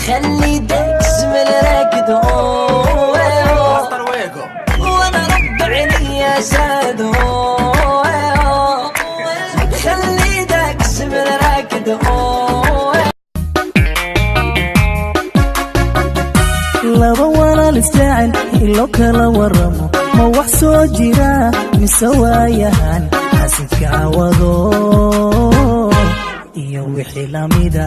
خلي داك الزمن راكد وانا رب عيني ساد خلي داك الزمن راكد. Laba walaal isjecel in loo kala waramo ma wax soo jira mise waayahan xasidka cawado iyo wixii lamida.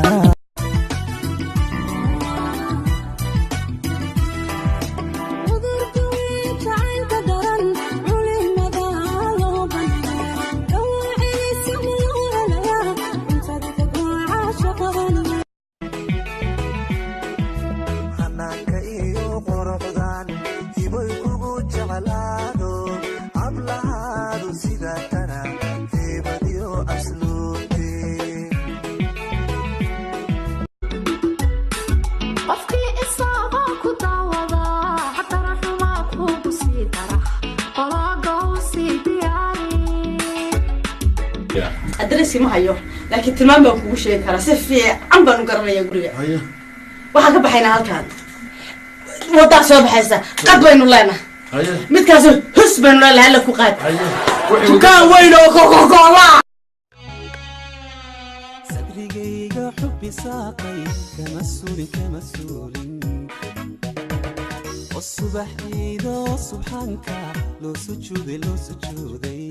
Xanaanka iyo quruxdan hibay kugu jeclaado hablahaadu sida tana heebadiyo asluubte. Qofkii isaaqoo ku daawadaa haddana xumaa kuugu sii dara qolooga u sii diyaari. Adresi ma hayo, laakiin tilmaam baan kugu sheegi karaa. Si fiican baan u garanaya guriga. Waxaan ka baxaynaa halkaan, waddaa soo baxaysa, qad baynu leenahay, midkaas hus baynu leenahay. Halla ku qaad dukaan weyn oo Coca-Cola. Sadrigayga xubbi saaqay kama suulin, kama suulin oo subaxdiida oo subxaanka loo sujuuday, loo sujuuday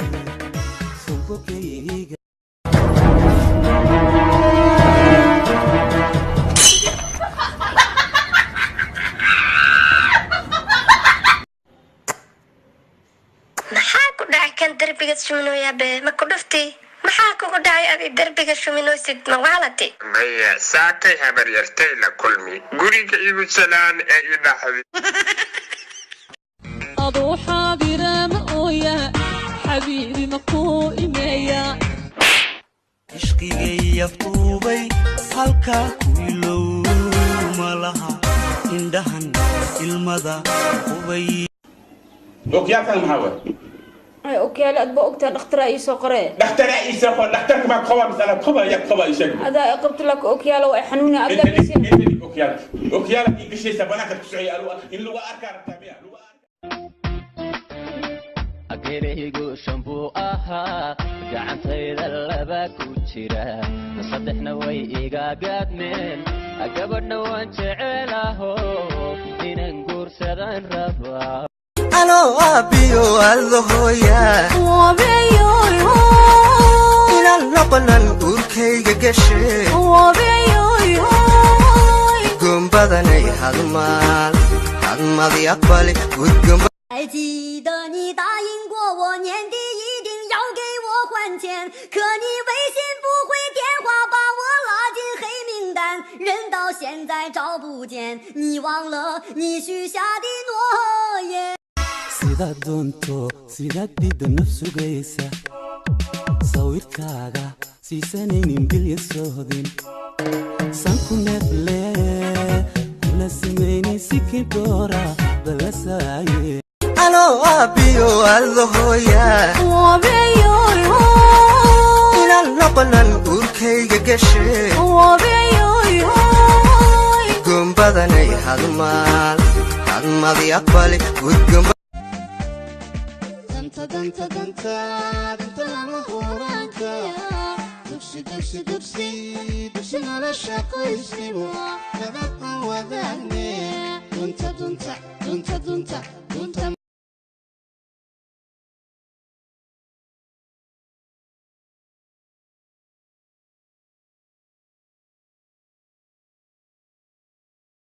sobokayga. Maxaa ku dhacay kan derbiga shuminooyaa be? Ma ku dhufti? Maxaa kugu dhacay adi derbiga shuminoosid? Ma waalati? Maya, saakay habaryartay la kulmi, guriga igu salaan ee i dhaxday. Aduu xaadira ma ooya xabiibi, ma kuu imeeya? Ishqigay aftuubay halkaa ku ilow ma laha indhahan ilmada qubay. Okyaalkan maxaa waay? Ay, okyaale aad ba ogtahay, dhakhtaraa ii soo qoree. Dhakhtaraa ii soo qor, dhakhtarka maa qaba mise anaa qaba? Yaa qaba, ii sheeg. Adaa i qabta, laakiin okyaale waa i xanuunaya Inta adaa dhig, inta dhig okyaalka. Okyaalka ii gashaysa, banaanka ku socaya in lagu arkaa rabtaa miya? Lagu Ageeleygu shan buu ahaa, gacantayda laba ku jira, saddexna way iga gaadmeen. Gabadhna waan jecelaho, inaan guursadaan rabaa. Anoo aabbiyo allo hooya inaan noqonan uurkayga gashe goombadanay hadmaal hadmadi aqbali udgomba. 还记得你答应过我，年底一定要给我还钱，可你微信不回，电话把我拉进黑名单，人到现在找不见，你忘了你许下的诺言。 Sidaad doonto, sidaad diidda naf sugaysa, sawirkaaga siisanaynin bilya sohdin, sanku neefle kula simaynin sikin doora balasaaye. Anoo aabbiyo allo hooya inaan noqonan uurkayga gashe goombadanay hadmaal hadmadi aqbali udgomba. Danta danta danta danta lama huraanka, dugsi dugsi dugsi dugsi nolosha qoysnimo nabad aan wadaagne, dunta dunta dunta dunta dunta.